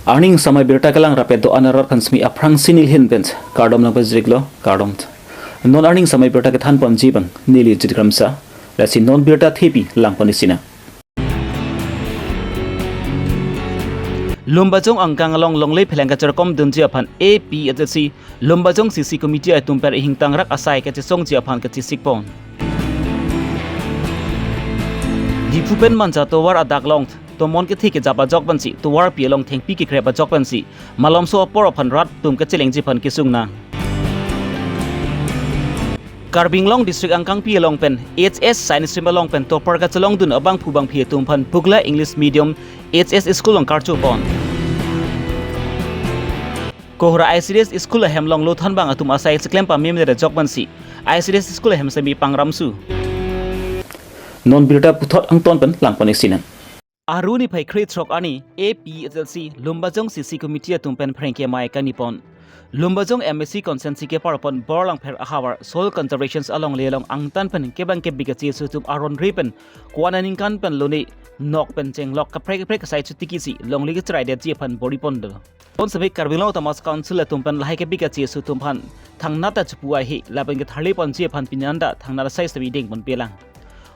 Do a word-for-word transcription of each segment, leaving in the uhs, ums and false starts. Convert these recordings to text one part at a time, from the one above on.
Arni samai birta kelang rapet do-an arat aphan semi aphrangsi neli ahin pen kardom nangpajirlo, kardom. Non arni samai birta kethan ponji abang neli Jit Kramsa, lasi non birta thepi lang pon-ik sinang. Lumbajong angkang along longle pheleng kachorkom dunji aphan A P H L C Lumbajong C C Committee atum pen ingtangrak asai kachesongji aphan kachesik pon. Diphu pen Manja tovar adak along tomon kethe kejap ajok pensi tovarpi along thengpi kekrep ajok pensi malomso apor aphan rat atum kachelengji aphan kesung nang. Karbi Anglong District angkangpi along pen H S Science Stream along pen topper kachelongdun abangphu bangphi atum aphan Bugla English Medium H S School along karcho pon. Kohra I C D S School ahem along lothan bang atum asai cheklem pamemre ajok pensi I C D S School ahem semi pangramsu. Non birta puthot angton pen lang pon-ik sinang. Aru niphai krethrok arni A P H L C Lumbajong C C Committee atum pen phreng kemai kani pon. Lumbajong M A C constituency kepar pon Borlangpher ahavar Soil Conservation alongle along angtan pen kebang kebi kachesu atum aron re pen ko-an aningkan pen lone nok pen chenglok kaprek kaprek asai chutikisi longle kacheraidetji aphan bor-i pon do. Bonseme Karbi Anglong Autonomous Council atum pen lahai kebi kachesu atum aphan thangnat ta chepu ai he lapen ketharle ponji aphan pini anta thangnat asai semi deng ponpe lang.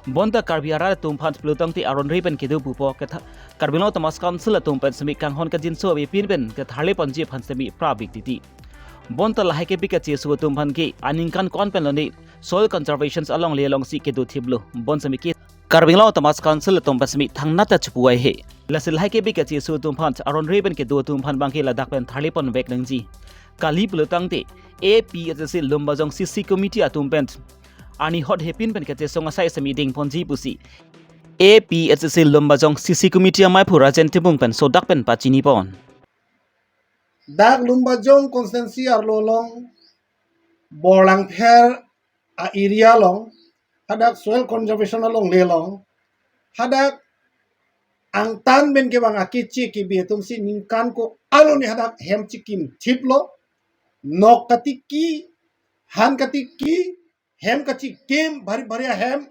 Bonta Karbi arat atum aphan pulo tangte aron re pen kedo pupo ketha Karbi Anglong Autonomous Council atum pen semi kanghon kajinso avepin pen ketharle ponji aphan semi prapik titi. Bonta lahai kebi kachesu atum aphan ke aningkan ko-an pen lone Soil Conservation alongle alongsi kedo thiplo. Bonseme ke Karbi Anglong Autonomous Council atum pen semi thangnat ta chepu ai he. Lasi lahai kebi kachesu atum aphan aron re pen kedo atum aphan abangke ladak pen tharle ponvek nangji. Kali pulo tangte A P H L C Lumbajong C C Committee atum pen arni hot hepin pen kachesong asai semi deng ponji pusi A P H L C Lumbajong C C Committee amaiphu Rajen Timung pen sodak pen pachini pon. Dak Lumbajong constituency arlo along Borlangpher a-area along hadak Soil Conservation alongle along hadak angtan pen kevang akeche kebi atumsi ningkan ko-an lone hadak hem chikim thiplo, nok katiki, han katiki, hem kachikim, bhari bhari ahem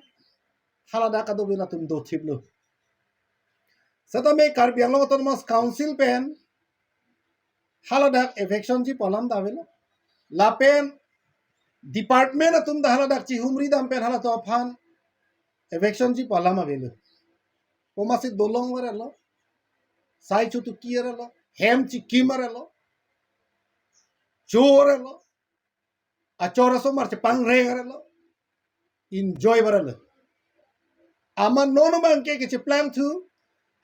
haladak kadokave latum do thiplo. Setame Karbi Anglong Autonomous Council pen haladak evictionji pu alam ta avelo. Lapen department atum ta haladak chihumri dam pen halatum aphan evictionji pu alam avelo. Komatsi dolong varelo, sai chutuki arelo, hem chikim arelo, cho arelo, achor asomar chepangreng arelo, enjoy varelo. Amat non abangke kecheplangthu,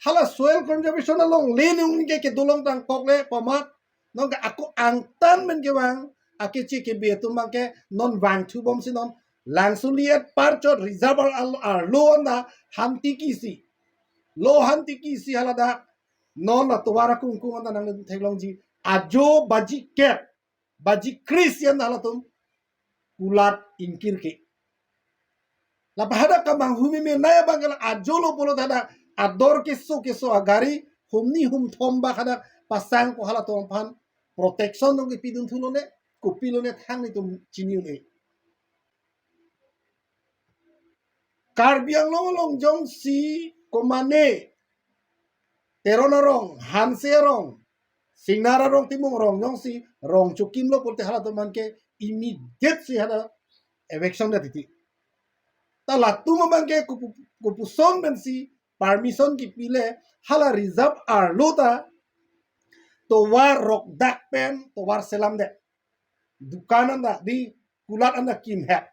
hala Soil Conservation alongle aningkan ke kedolong tangkok le pu amat, non ke ako angtan pen kevang akeche kebi atum abangke non vangthu bomsi non Langsoliet Parchot Reservoir al-, arlo anta han tikisi, lo han tikisi haladak non la tovar akungkung anta nangtheklongji ajo baji kep, baji kre-isi anta halatum kulat ingkir ke. Lapen hadak kamanghu meme nai abangke la ajolo pulote hadak ador keso keso agari humni humthom bak hadak pasang ko halatum aphan protection dong kepidun thu lone, kopi lone thang netum chini un-e. Karbi Anglong along jongsi komane Teron arong, Hanse arong, Singnar arong, Timung arong jongsi rong chokimlo pulote halatum abangke immediate si hala eviction det titi. Ta latum abangke kopu-, kopuson pensi permission kepile hala reserve arlo ta tovar rokdak pen tovar selam det. Dukan anta di kulat anta kimhep.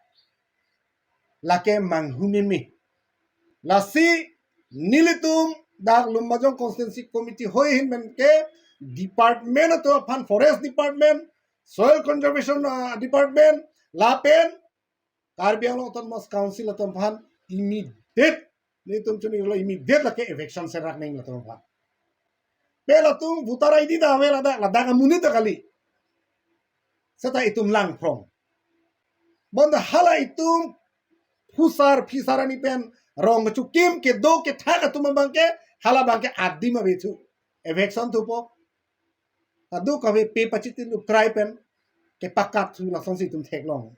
Lake manghu meme. Lasi nelitum dak Lumbajong Constituency Committee hoi ahin pen ke department atum aphan, Forest Department, Soil Conservation, ah, Department, lapen Karbi Anglong Autonomous Council atum aphan immediate, nelitum chunilo immediate lake eviction serak nang latum aphan. Pe latum voter I D ta ave ladak, ladak amonit ta kali. Seta itum langphrong. Bonta hala itum phusar phisar arni pen rong kechokim kedo kethak atum abangke hala abangke adim ave thu. Eviction thupo. Kadokave pe pachitin ukrai pen kepakap thu lasonsi itum theklong.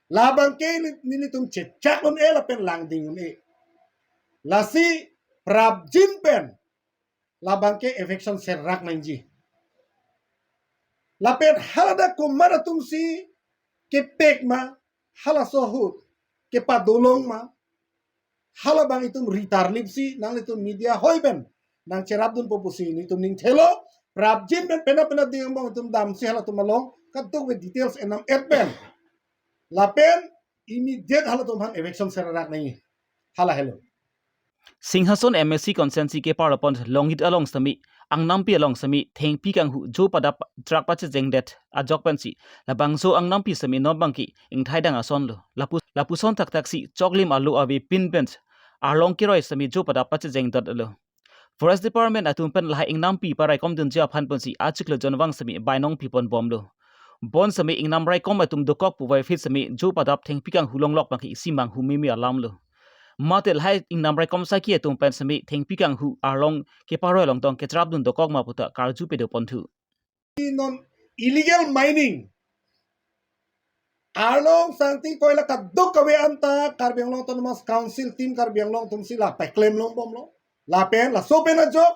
La abangke neli, nelitum chechak un-e lapen langding un-e. Lasi prapjin pen labangke eviction serrak nangji. Lapen haladak komat atumsi kepek ma, halaso ahut kepadolong ma, halabang itum ritarlipsi nanglitum media hoi pen nangcherapdunpo pusi nelitum ningthelo. Prapjin pen pena pena ding angbong itum damsi halatum along kadokave details enam et pen, lapen immediate halatum aphan eviction serrak nangji. Hala helo. Singhason M A C constituency keparlo pon Longnit along sitame, angnampi along sitame thengpi kanghu jo padap truck pachejengdet ajok pensi, labangso angnampi sitame non abangke ingthaidang asonlo. Lapu, lapuson thakthak si choklim alo avepin pen arlong keroi sitame jo padap pachejengdetlo. Forest Department atum pen lahai ingnampi paraikomdunji aphan pensi achiklo jonvang sitame bainong piponbomlo. Bonsitame ingnam raikom atum dokok puvoiphit sitame jo padap thengpi kanghu longlok abangke isi manghu meme alamlo. Mate lahai ingnam raikom saki atum pen sitame thengpi kanghu arlong keparoi along tong kecherapdun dokok ma puta karju pedoponthu. Non illegal mining, arlong sangti koila kadokave anta Karbi Anglong Autonomous Council team Karbi Anglong atumsi la paklem longbomlo. Lapen laso pen ajok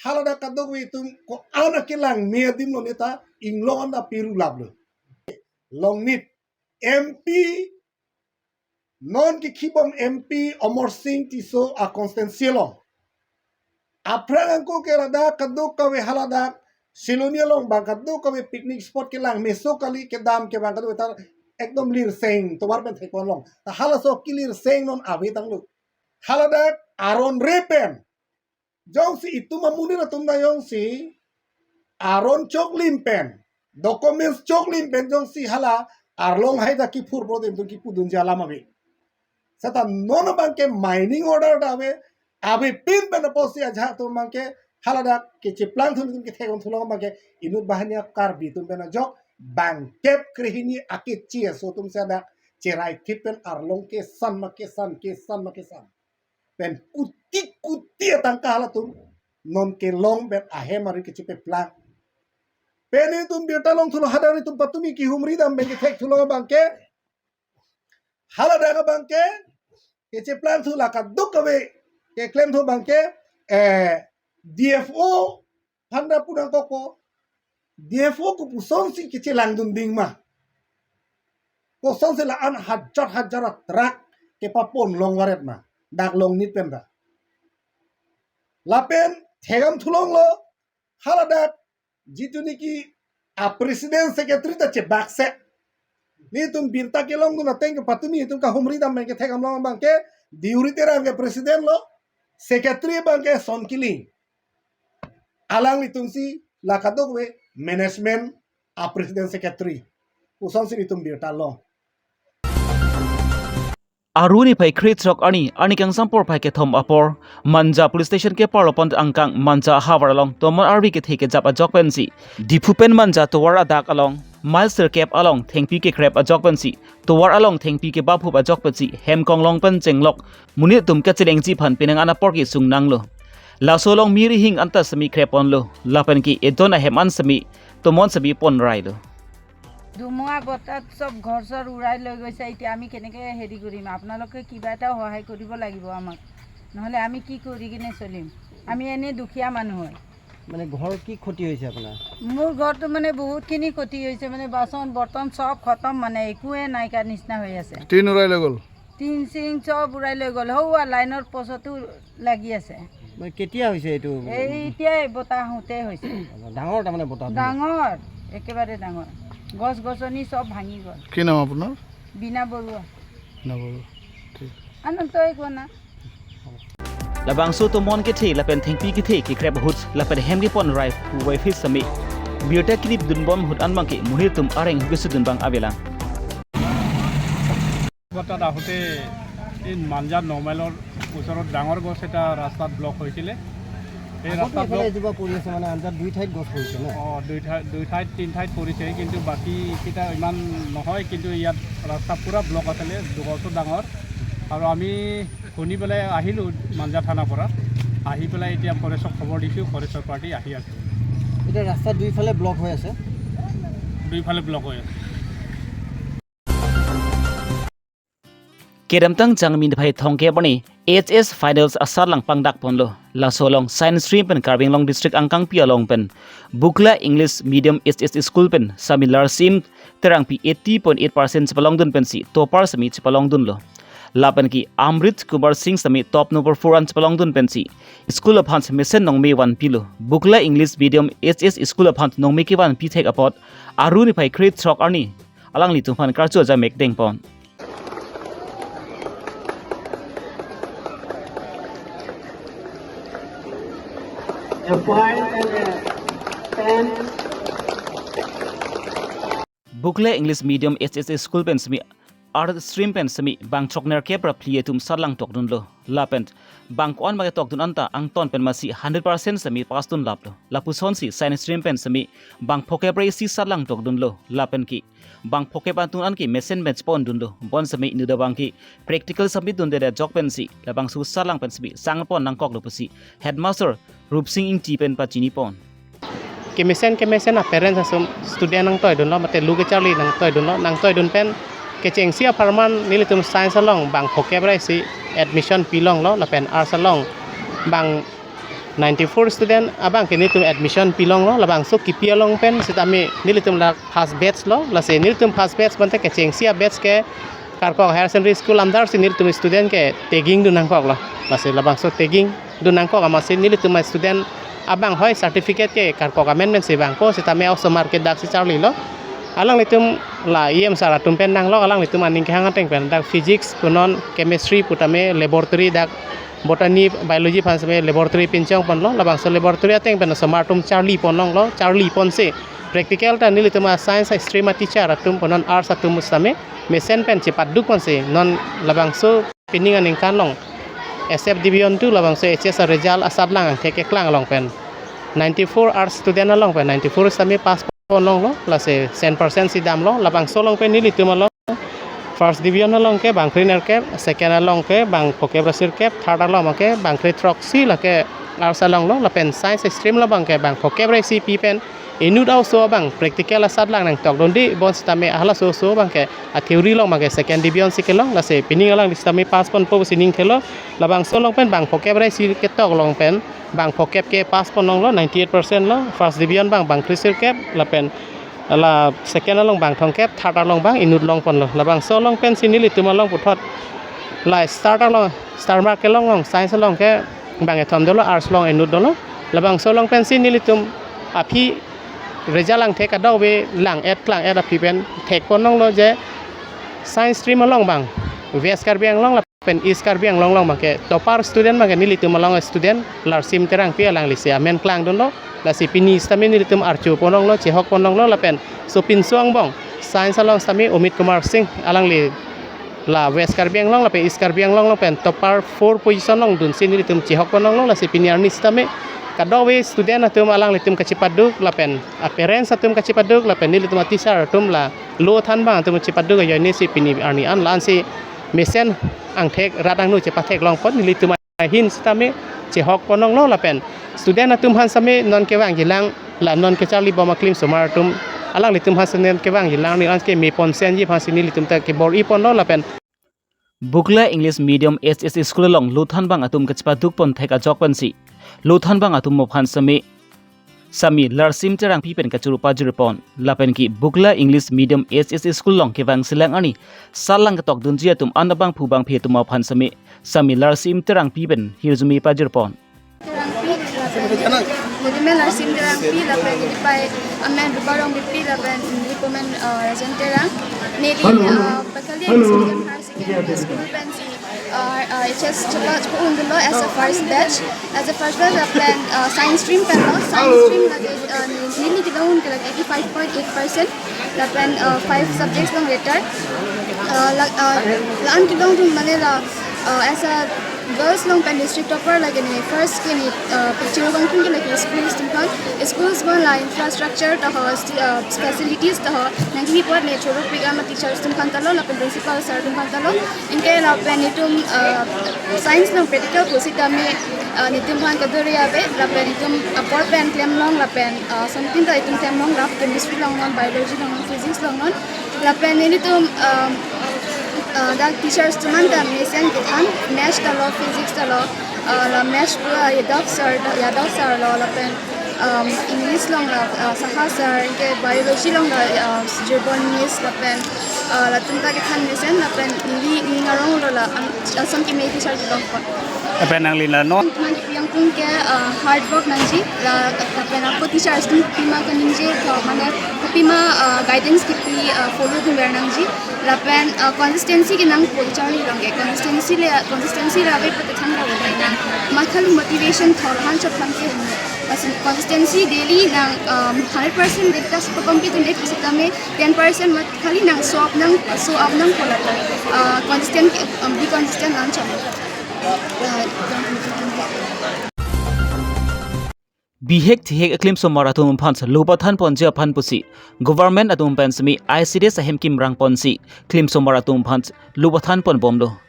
haladak kadokave itum ko-an akelang me adim lo neta inglong anta pirulaplo. Longnit M P, non kekhibom M P Amarsing Tisso a constituency along. Aphrang angko ke ladak kadokave haladak Siloni along abang kadokave picnic spot kelang meso kali kedam ke abang kadokave ta ekdom lirseng tovar pen thekponlong. Ta halaso kelirseng non avetanglo. Haladak aron re pen jongsi itum amonit atum ta jongsi aron choklim pen, documents choklim pen jongsi hala arlong hai ta kiphur pro itum kipudunji alam ave. Seta non abangke mining order ta ave, avepin pen apotsi ajahak atum abangke haladak kecheplangthu itum kethekdun thulong abangke inut banghini Karbi atum pen ajok bangkep krehini akechi aso atumsi hadak cheraithip pen arlong kesan ma kesan, kesan ma kesan pen kuti kuti atangka halatum non kelong pen ahem ari kechepeplang. Pen itum birta longthulo, hadak itum patumi kehumri dam pen kethek thulong abangke, haladak abangke kecheplangthu la kadokave keklemthu abangke, eh, D F O aphan ta pu nangkokpo, D F O kopusonsi kechelangdun ding ma? Kosonsi la-an hajar hajar a truck kepapon long varet ma dak Longnit pen ta? Lapen thekdam thulonglo, haladak jitu niki a president secretary ta chebakse. Nelitum birta kelongdun ateng ke patumi itum kahumri dam pen kethekdam long abangke Deuri Terang ke president lo, secretary abangke Son Killing. Alanglitumsi la kadokave management a president secretary. Kosonsi nelitum birta long. Aru niphai krethrok arni, arni kangsam porphai kethom apor, Manja Police Station keparlo pon angkang Manja ahavar along tomon arvi kethe kejap ajok pensi, Diphu pen Manja tovar adak along, mile sirkep along thengpi kekrep ajok pensi, tovar along thengpi kebaphup ajok pensi, hem konglong pen chenglok monit atum kachelengji aphan penang an apor kesung nanglo. Laso along mi rihing anta sitame krepponlo, lapen ke edon ahem an sitame tomon sitame ponrailo. ধুমুহা বতাহ চব ঘৰ চৰ উৰাই লৈ গৈছে। এতিয়া আমি কেনেকে হেৰি কৰিম? আপোনালোকে কিবা এটা সহায় কৰিব লাগিব আমাক, নহ'লে আমি কি কৰি কিনে চলিম? আমি এনেই দুখীয়া মানুহ হয়। মানে ঘৰ কি ক্ষতি হৈছে আপোনাৰ? মোৰ ঘৰটো মানে বহুতখিনি ক্ষতি হৈছে, মানে বাচন বৰ্তন চব খতম, মানে একোৱে নাইকা নিচিনা হৈ আছে। টিন উৰাই লৈ গ'ল? টিন চিং চব উৰাই লৈ গ'ল। সৌৱা লাইনৰ পষ্টতো লাগি আছে। মানে কেতিয়া হৈছে এইটো? এই এতিয়াই বতাহ আহোঁতে হৈছে। ডাঙৰ তাৰমানে বতাহ? ডাঙৰ, একেবাৰে ডাঙৰ। গছ গছনি চব ভাঙি গ'ল। কি নাম আপোনাৰ? বীণা বৰুৱা। বীণা বৰুৱা। ঠিক। আনন্দ একো না। Labangso tomon kethe lapen thengpi kethe kekrep ahut lapen hem keponrai puvoiphit sitame, birta kilipdunbom ahut an abangke monit atum areng hu kesudun abang avelang. তাত আহোঁতে এই মাঞ্জা ন মাইলৰ ওচৰত ডাঙৰ গছ এটা ৰাস্তাত ব্লক হৈছিলে। সেই আগতো ৰাস্তা এইফালে ব্লক এজোপা পৰি আছে, মানে আঞ্জাত দুই ঠাইত গছ পৰিছে ন? অ, দুই ঠাই, দুই ঠাইত, তিন ঠাইত পৰিছে, কিন্তু বাকীকেইটা ইমান নহয়। কিন্তু ইয়াত ৰাস্তা পূৰা ব্লক আছিলে, গছো ডাঙৰ। আৰু আমি শুনি পেলাই আহিলোঁ মাঞ্জা থানাৰ পৰা। আহি পেলাই এতিয়া ফৰেষ্টক খবৰ দিছোঁ, ফৰেষ্টৰ পাৰ্টি আহি আছে। এতিয়া ৰাস্তা দুইফালে ব্লক হৈ আছে? দুইফালে ব্লক হৈ আছে। Kedamtang Jangmi niphai thomkep arni H S finals asatlang pangdak ponlo. Laso along science stream pen Karbi Anglong district angkangpi along pen Bukla English Medium H S School pen sami Larsim Terangpi eighty point eight percent chepalongdun pensi topper sami chepalongdunlo. Lapen ke Amrit Kumar Singh sami top number four an chepalongdun pensi school aphan mesen nongme vanpilo. Bukla English Medium H S School aphan nongme kevanpi thek apot Aru niphai krethrok arni alanglitum aphan karcho ajak mekdeng pon. A file and a pen. Bukla English Medium H S School pen sami Arts stream pen sami bang throknerkep ra phli atum satlang tokdunlo. Lapen bang ko-an ma ketokdun anta angton pen masi hundred percent sami pass dunlaplo. Lapusonsi science stream pen sami bang phokep ra isi satlang tokdunlo. Lapen ke bang phokep atum an ke mesen pen chepondunlo. Bonsitame inut abang ke practical submit dunde ajok pensi labangso satlang pen sami sangpon nangkoklo pusi headmaster Rupsing Ingti pen pachini pon. Kemesen kemesen a parents atum student nangtoidunlo, mate lu kecharli nangtoidunlo, nangtoidun pen kechengsi apharman nelitum science along bang phokep ra isi admission pilonglo, lapen arts along bang ninety-four student abang ke nelitum admission pilonglo. Labangso kipi along pen sitame nelitum la first batch lo, lasi nelitum first batch bante kechengsi a batch ke Karkok Higher Secondary School under si nelitum student ke tagging dun nangkoklo. Lasi labangso tagging dun nangkok amatsi nelitum a student abang hoi certificate ke Karkok amen mensi vangpo, sitame osomar ke daksi charlilo. Alanglitum la E M sir atum pen nanglok, alanglitum aning kehang ateng pen dak physics punon, chemistry putame laboratory, dak botany, biology aphan sitame laboratory pinchong ponlo. Labangso laboratory ateng pen osomar atum charli ponlonglo, charli ponsi practical ta nelitum a science stream a teacher atum punon arts atum sitame mesen pen chepaduk ponsi non labangso pining aningkan along S F Division two labangso H S a result asatlang angthek keklang along pen ninety-four arts student along pen ninety-four sitame pass ponlonglo, lasi cent percent si damlo. Labangso along pen nelitum along first division along ke bang krenerkep, second along ke bang phokep ra sirkep, third along ke bang krethroksi, lake arts alonglo. Lapen science stream along abang ke bang phokep ra isi pi pen inut a-oso abang practical asatlang nangtokdunde, bonsitame halaso oso abang ke a theory along abang ke second division si kelong. Lasi pining alang sitame pass ponpo pusi ning thelo. Labangso along pen bang phokep ra isi ketok along pen bang phokep ke pass ponlonglo, ninety-eight percent lo. First division abang bang kresirkep, lapen la second along bang thomkep, third along abang inut long ponlo. Labangso along pensi nelitum along puthot la star along, star mark kelong along science along ke bang kethom dolo, arts along inut dolo. Labangso along pensi nelitum aphi result angthek kadokave lang-et klang-et aphi pen thek ponlonglo je science stream along abang West Karbi Anglong lapen East Karbi Anglong along abang ke topper student abang ke nelitum along student Larsim Terangpi, alanglisi amen klangdunlo. Lasi pini sitame nelitum archo ponlonglo, chehok ponlonglo, lapen sopinso angbong science along sitame Amit Kumar Singh, alangli la West Karbi Anglong lapen East Karbi Anglong along pen topper four position along dunsi nelitum chehok ponlonglo. Lasi pini arni sitame kadokave student atum alanglitum kachepaduk lapen a parents atum kachepaduk lapen nelitum a teacher atum la lo thanbang atum chepaduk ajoinesi pini arni an la-ansi mesen angthek rat angno chepatheklong pon, nelitum ahin sitame chehok ponlonglo. Lapen student atum aphan sitame non kevangjilang, la non kecharli bom aklim osomar atum, alanglitum aphan sitame kevangjilang arni an ke me ponsenji aphansi nelitum ta kebor-i ponlo. Lapen Bukla English Medium H S School along lo thanbang atum kachepaduk pon thek ajok pensi lo thanbang atum aphan sitame sami Larsim Terangpi pen kachoro pajir pon. Lapen ke Bukla English Medium H S School along kevangjilang arni satlang ketokdunji atum an abangphu bangphi atum aphan sitame sami Larsim Terangpi pen hirjume pajir pon. Terangpi, lapen Nedimen Larsim Terangpi, lapen Nedipai amen Rupa Rongpipi, lapen Nedipomen, uh, Rajen Terang. Neli, uh, Pakalyan Senior Higher Secondary School pensi, uh, uh, H S chepalongdunlo as a first batch. As a first batch, lapen, uh, science stream penlo, science stream lake, uh, neli kedong ke lake eighty-five point eight percent. Lapen, uh, five subjects along letter. Uh, la, uh, la-an kedongdun mane la, uh, as a girls along pen district topper lake ne first ke ne, uh, picture bang pun ke lake schools atum aphan. Schools abang la infrastructure taho, sti-, uh, facilities taho, nangji apot ne choro pik ama teachers atum aphan ta lo, lapen principal sir atum aphan ta lo. Anke lapen netum, uh, science along practical pusitame, uh, netum aphan kaduri ave, lapen netum apor pen klemlong, lapen, uh, something ta netum klemlong, rough chemistry along non, biology along non, physics along non. Lapen netum, um, Uh, dak teachers atum aphan ta mesen kethan, maths ta lo, physics ta lo, uh, la maths pu, uh, Yadav sir, Yadav sir lo, lapen, um, English along la, uh, Saha sir, anke biology along la, uh, Jirbon miss, lapen, uh, latum ta kethan mesen, lapen neli ning arong lo la, um, Assam keme teacher kelong pon. Lapen nangli la non? Teman yang pun ke, uh, hard work nangji, la, lapen ako teachers atum pima kaningje, uh, mane pima, uh, guidance kipi, uh, follow dunver nangji. Lapen, uh, consistency ke nangpo charli along ke. Consistency le, consistency le ave pute thang ra ave nang. Mathali motivation thor han chot han ke. Bas consistency daily nang, um, hundred percent de tas ko compete de pusitame ten percent mathali nang show up nang, show up nangpo la. Uh, consistent ke, um, be consistent nang chot. Uh, Bihek thihek aklim osomar atum aphan lo pathan ponji aphan pusi government atum pen semi I C D S ahem kimrang ponsi klim osomar atum aphan lo pathan pon bomlo.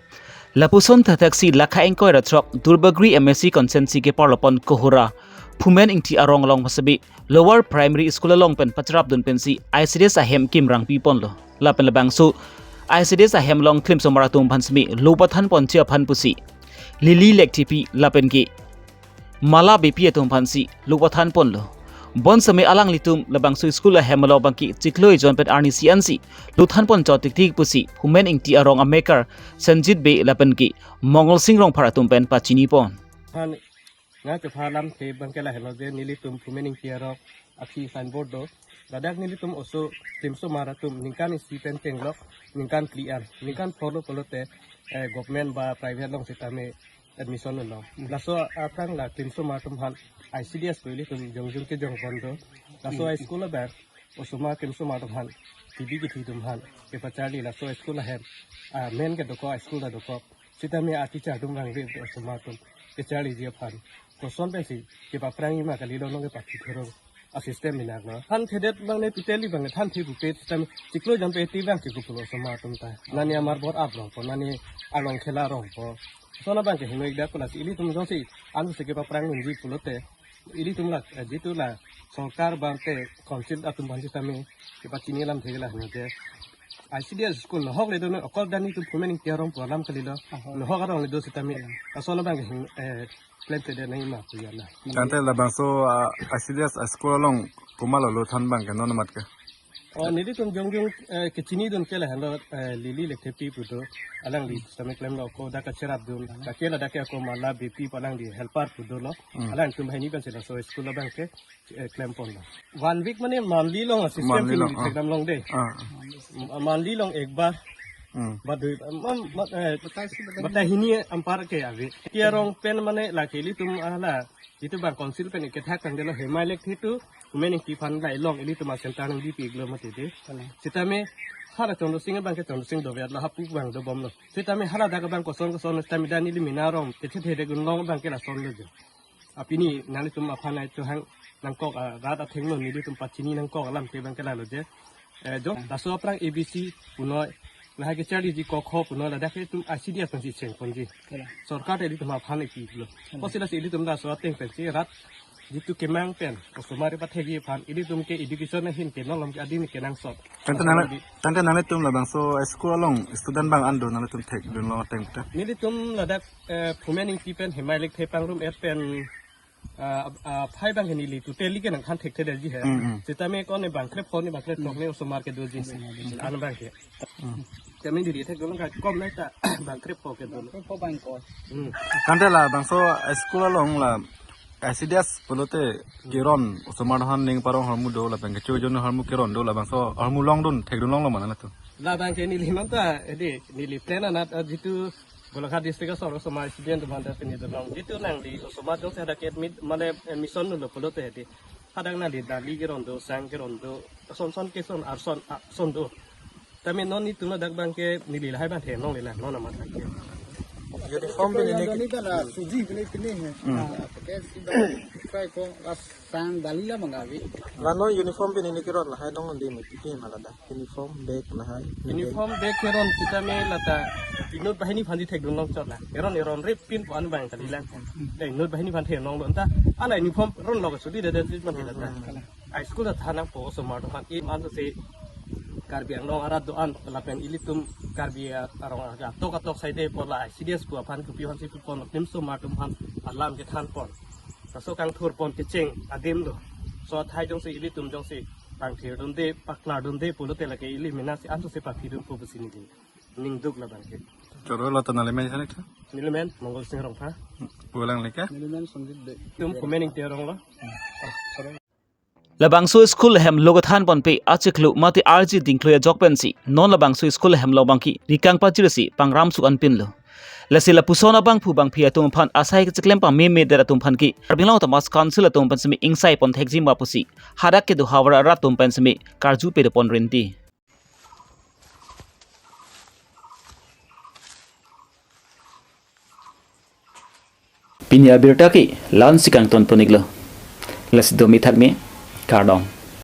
Lapuson thathaksi lakha ingkoi ra throk Duarbagori M A C constituency keparlo pon Kohora Phumen Ingti arong along pasabi Lower Primary School along pen pacharap dun pensi I C D S ahem kimrang pi ponlo. Lapen labangso I C D S ahem along klim osomar atum aphan semi lo pathan ponji aphan pusi Lily Lekthepi lapen ke Mala Beypi atum aphansi lo pathan ponlo. Bonseme alanglitum labangso school ahem along abangke chiklo ejon pen arnisi ansi lo than pon chot tiktik pusi Phumen Ingti arong amekar Sanjit Bey lapen ke Mongol Sing Rongphar atum pen pachini pon. Han, nga chepha lamthe abangke lahelo je nelitum Phumen Ingti arong aksi signboard do. Ladak nelitum oso klim osomar atum ningkan isi pen chenglok ningkan phli an, ningkan phongo pulote, eh, government ba private along sitame admission lo. Hmm. Laso aphrang la klim osomar atum aphan I C D S pu ilitum jongjung kejong pon do. Laso, hmm, a-school abang osomar klim osomar atum aphan, T V kithi atum aphan kepacharli laso a-school ahem, ah, main ke dokok, a-school ta dokok. Sitame a-teacher atum vangve osomar atum kecharliji aphan koson pensi kepaphrangji ma kalilo, nonke pathi thurong a-system minak lo. Thanthedet abang ne totally abang ne thanthe pupe sitame chiklo jon pe ti abangke kupulo osomar atum ta. Nani amar bor abrong po, nani along khela rong po. Sona abangke hingno ik dak ko lasi ilitum jongsi ansi kepaphrang unji pulote ilitum la, eh, jitu la sorkar bangke council atum aphan sitame kepachini lamthe ke lahelo je I C D S school nohok le dono, okol dan itum Phumen Ingti arong pu alam kalilo. Aha. Nohok arong le do sitame. Iya. Laso abangke hing, eh, klemkledet nangji ma pu ya la. Tangte labangso, ah, I C D S school along komatlo lo than abangke non amat ke? Oh, nelitum jongjung, eh, kechini dun ke lahenlo, eh, Lily Lekthepi pu do, alangli sitame klemlo, ako dak kacherap dun, kake ladak ke ako Mala Beypi pu alangli helper pu dolo. Hmm. Alangtum banghini pensi laso school abangke, eh, klem ponlo. One week mane monthly along a-system. Monthly along, ah, thekdam long de. Ah. M-, monthly along ek bar. Hmm. Ba dui, ma, ma, eh, batai hini anpar ke ave. Ingti arong pen mane lake ilitum hala, itum abang council pen kethak tangdelo Hemai Lekthe tu, Phumen Ingti aphan la ilong ilitum a-center nangbi pi iklo mati de. Kalang. Sitame hala Chandra Sing abangke Chandra Sing doviat lo, hapu abang dobomlo. Sitame hala dak abang koson koson sitame dan ili mena arong, echethe de gun long abangke lason lo jo. Apini nanglitum aphan ai chohang nangkok, ah, rat athengno nelitum pachini nangkok alam ke abangke lahelo je. Eh, jo, laso aphrang A B C punoi, lahai kecharliji ko kho punoi, ladak ke itum I C D S pensi cheng ponji. Kalang. Sorkar te ilitum aphan ipiklo. Kalang. Kosi lasi ilitum laso ateng pensi rat jitu kemang pen osomar pathekji aphan ilitum ke education ahin ke nolom ke adin kenangsot. Tangte nang, tangte nanglitum labangso school along student bang an do nanglitum thekdun long ateng ta? Nelitum ladak, eh, Phumen Ingti pen Hemai Lekthe pangrum et pen, ah, ah, phai abangke neli totally ke nangthan thekthedetji he. Mm, mm. Sitame ko-an ne bang krepho ne bang krepho ne osomar kedoji. Osomar kedoji. An abangke. Mm. Tame neli thekdun long ka kom nai ta bang krepho kedo. Bang krepho bang ko. Mm. Tangte labangso school along la I C D S pulote keron osomar aphan ning parong ahormu do lapen kecho ejon ahormu keron do, labangso ahormu longdun thekdun longlo ma nanglitum? Labangke neli non ta, edi, neli plan anat, eh, jitu Golaghat district asor osomar student atum aphan ta pini dolong. Jitu nangli osomar jongsi hadak admit, mane admission lo pulote edi. Hadak nangli dali keron do, sang keron do, son son ke son, arson, arson do. Tame non itum ladak abangke neli lahai abang theklongle la, non amat abangke. Uniform pen neli ke- Doni ta la suji pine pine he. Hmm. Ah, pakai si ba, pakai ko, la sang dali la mangave. La non uniform pen neli keron lahai dong di mati ke ma ladak. Uniform, bag lahai. Uniform, bag keron sitame lata inut banghini aphan si thekdun long chot la. Keron eron rep pin pu an abang kalilang. Dei, inut banghini aphan theklonglo anta. Ala uniform ronlo sudi de de si man lata. Hmm. A-school ta than nangpo osomar atum aphan. I man si Karbi Anglong arat do-an lapen ilitum Karbi arong atok atok saide pola I C D S pu aphan kopi aphansi pupon, nim somar atum aphan alam kethan pon. Laso kangthur pon kecheng adim do. So athai jongsi ilitum jongsi pangthir dunde, paklar dunde pulote lake ili mena si anso si paphi dun pu pusi neli ningduk labang ke. Choro lo ta nelimen sana kha? Nelimen Mongol Sing Rongpha. Pulang leka? Nelimen Sanjit Bey. Tum kumen Ingti arong lo. Labangso school hem lo kethan ponpe achiklo mate arji dingkloi ajok pensi non labangso school hem lo abangke rikang pajirsi pangram su anpinlo. Lasi lapuson abangphu bangphi atum aphan asai kechiklem pame medet atum aphan ke Karbi Anglong Autonomous Council atum pen simi ingsai pon thekji ma pusi hadak kedo havar arat atum pen simi karju pedo pon rinti. Pini abirta ke la-ansi kangton pon-iklo. Lasi do mithak me, kardom.